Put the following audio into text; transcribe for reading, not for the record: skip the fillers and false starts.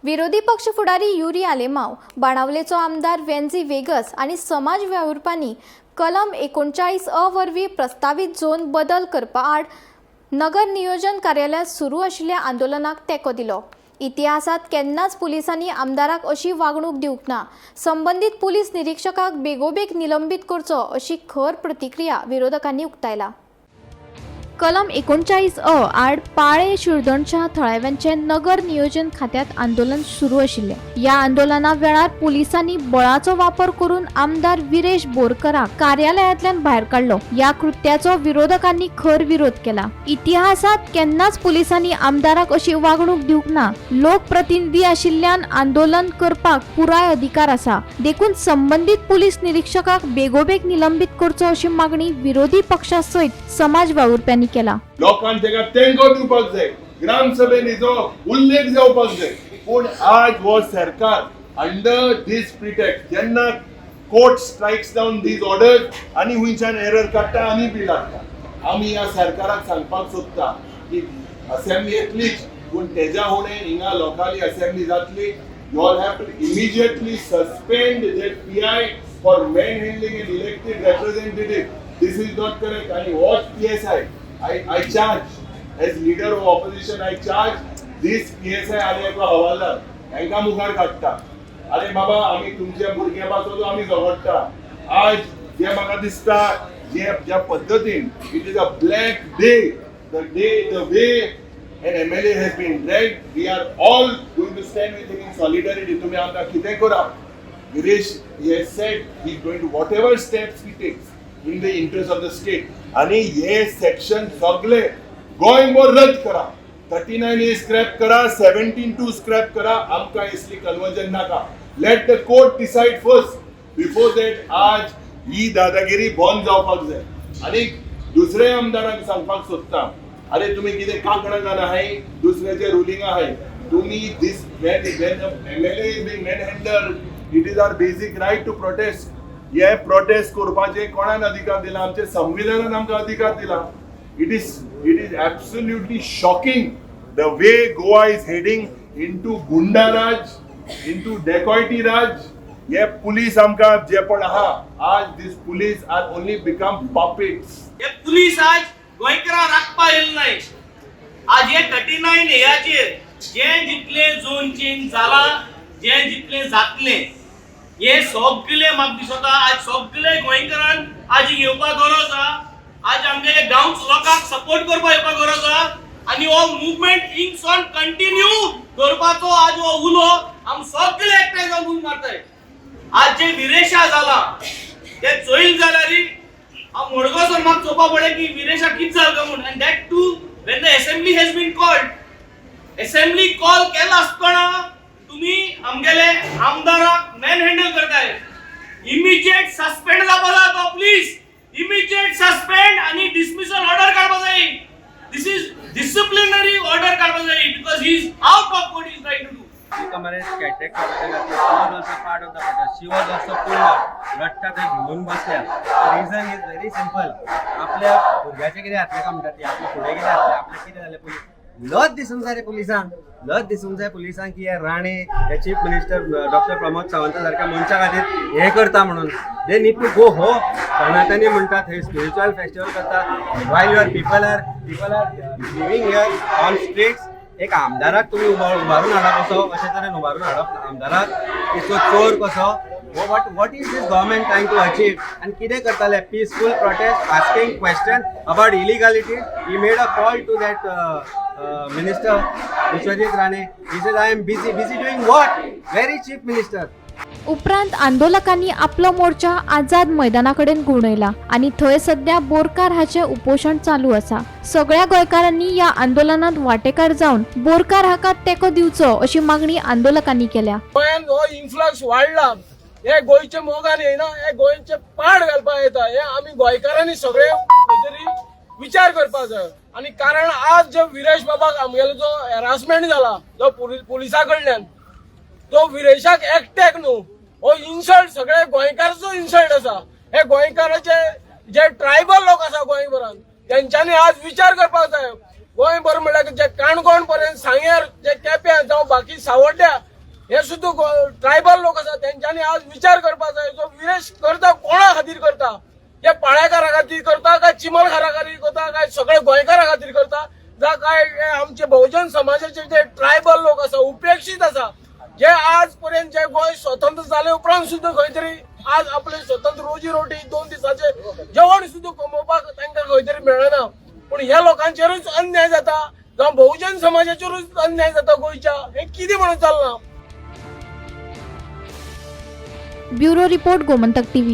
विरोधी पक्ष फुडारी युरी आलेमाव, बाणावलेचो आमदार वेन्झी वेगस आनी समाज वावुरप्यांनी कलम 39 अ वरवीं प्रस्तावीत झोन बदल करपा आड नगर नियोजन कार्यालयांत सुरू आशिल्ल्या आंदोलनाक तेंको दिलो. इतिहासात केन्नाच पुलिसांनी आमदाराक अशी वागणूक दिवंक ना. संबंदीत पुलीस निरीक्षकाक बेगोबेग निलंबीत करचो, अशी खर प्रतिक्रिया विरोधकांनी उक्तायला. कलम 39 अ आड पाळे शिरदोणच्या थळाव्यांचे नगर नियोजन खात्यात आंदोलन सुरू आशिल्लें. ह्या आंदोलना वेळार पुलिसांनी बळाचो वापर करून आमदार विरेश बोरकराक कार्यालयांतल्यान भायर काडलो. ह्या कृत्याचो विरोधकांनी खर विरोध केला. इतिहासात केन्नाच पुलिसांनी आमदाराक अशी वागणूक दिवंक ना. लोकप्रतिनिधी आशिल्ल्यान आंदोलन करपाक पुराय अधिकार आसा. देखून संबंदीत पुलीस निरीक्षकाक बेगोबेग निलंबीत करचो, अशी मागणी विरोधी पक्षा सयत समाज वावुरप्यांनी केला. लोकांक तेका तेंको दिवपाक जाय, ग्रामसभेन हेजो उल्लेख जावपाक जाय. पूण आज हो सरकार अंडर दीस प्रिटेक्स्ट, जेन्ना court strikes down these orders आनी हुंयच्यान एरर काडटा आनी बिल हाडटा. आमी ह्या सरकाराक सांगपाक सोदता की असेंब्ली येतलीच, पूण तेज्या हुणे हिंगा लोकांली असेंब्ली जातली. You all have to immediately suspend that PI for manhandling an elected representative. This is not correct. आणि what PSI, I charge, as leader of opposition, I charge this PSI आणि एका हवालदार, हेंका मुखार काडटा. अरे बाबा, आमी तुमच्या भुरग्या पासून आमी झगडटा. आज जे म्हाका दिसता, जे ज्या पद्दतीन, it is a black day, the day, the way an MLA has been dragged. We are all going to stand with him in solidarity. तुम्ही आमकां कितें करा. Viresh, he has said he is going to, whatever steps he takes in the interest of the state. आणि हे section सगळे गोंयभर रद्द करा. 39 ए स्क्रॅप करा, 17(2) स्क्रॅप करा. आमकां इसली कन्वर्जन नाका. Let the court decide first. Before that, आज ही दादागिरी बंद जावपाक जाय. आनी दुसऱ्या आमदारांक सांगपाक सोदता, अरे, तुम्ही कितें कांकणां आहाय, दुसऱ्याचे रुलिंग आहाय तुम्ही. This when MLA is being manhandled, it is our basic right to protest. हे प्रोटेस्ट करपाचे कोणान अधिकार दिला? आमच्या संविधानान आमकां अधिकार दिला. It is absolutely shocking, the way Goa is heading into goonda Raj, into dacoity Raj. हे पुलीस आमकां जे पण आहा आज, this police are only become puppets. हे पुलीस आज गोंयकारां राखपा येयले नाय. आज हे 39 हेयाचेर जे जितले झोन चेंज जाला, जे जितले जातले, हे सगळे म्हाका दिसता आज सगळे गोंयकारान आज येवपा गरज आहा. आज आमगे गांवच लोकांक सपोर्ट करपा येवपा गरज आहा आनी हो मुवमेंट हिंगसोन कंटिन्यू करपाचो आज हो उलो आम सगळे एकठांय जावन उलो मारताय. आज जे विरेशा जाला ते चोयल जाल्यार हांव मडगांवसून म्हाका चोवपा पडलें की विरेशा कितें जालें काय म्हूण. And that too when the assembly has been called. Assembly call केला आसतना तुम्ही आमगेले आमदाराक मॅन हँडल करताय. इमिजिएट सस्पेंड जावपा जाय तो. प्लीज, इमिजिएट सस्पेंड आनी डिसमिसल ऑर्डर काडपा जाय. This is disciplinary order काडपा जाय because he is out of what is trying to do. कमरेक कॅटेक करपाच्या खातीर. She was also part of the protest. She was also pulled out. रडटा थंय घेवन बसल्या. Reason is very simple. आपल्या भुरग्याचें कितें जातलें काय म्हणटा ती, आपल्या फुडें कितें जातलें, आपलें कितें जालें. पुलीस लज दिसूंक जाय रे पुलिसांक, लज दिसूंक जाय पुलिसांक की हे राणे, हे chief minister doctor Pramod Savanta सारख्या मनशा खातीर हे करता म्हणून. They need to go हो. सनातनी म्हणटात, हे स्पिरिच्युअल फेस्टिवल करता while your people are living here on streets. एक आमदाराक तुमी उबारून हाडप असो, अशे तरेन उबारून हाडप आमदाराक इसो चोर कसो. What is this government trying to achieve? आनी कितें करताले? Peaceful protest, asking question about illegality. He made a call to that minister Vishwajit Rane. He says, "I am busy." Busy doing what? Where is chief minister? उपरांत आंदोलकांनी आपलो मोर्चा आझाद मैदाना कडेन घुंवडयला आनी थंय सध्या बोरकार हाचें उपोशण चालू आसा. सगळ्या गोंयकारांनी ह्या आंदोलनात वांटेकार जावन बोरकार हाका तेंको दिवचो, अशी मागणी आंदोलकांनी केल्या. गोंयांत हो इन्फ्लक्स वाडला, हे गोंयचे मोगान येयना, हे गोंयचे पाड घालपाक येता. हे आमी गोंयकारांनी सगळे खंय तरी विचार करपाक जाय. आनी कारण आज जो विरेश बाबाक आमगेलो जो हॅरासमेंट जाला जो पुलिसा कडल्यान, तो विरेशाक एकट्याक न्हू, हो इन्सल्ट सगळे गोंयकाराचो इन्सल्ट आसा. हे गोंयकाराचे जे ट्रायबल लोक आसा गोंयभरान, तेंच्यांनी आज विचार करपाक जाय. गोंयभर म्हणल्यार जे काणकोण पर्यंत, सांग्यार, जे केप्यां जावं बाकी सावड्ड्या. हे सुद्दां ट्रायबल लोक आसा तेंच्यांनी आज विचार करपाक जाय. जो विरेश करता कोणा खातीर करता, हे पाळेकारा खातीर करता काय चिमलकारा खातीर करता काय सगळे गोंयकारा खातीर करता, जा काय हे आमचे बहुजन समाजाचे जे ट्रायबल लोक आसा उपेक्षीत आसा, जे आज पर्यंत जे गोंय स्वतंत्र जाले उपरांत सुद्दां खंय तरी आज आपले स्वतंत्र रोजी रोटी 2 दिसाचे जेवण सुद्दां कमोवपाक तांकां खंय तरी मेळना. पूण ह्या लोकांचेरूच अन्याय जाता, जावं बहुजन समाजाचेरूच अन्याय जाता गोंयच्या, हें कितें म्हणून चल्लां? Bureau report, Gomantak TV.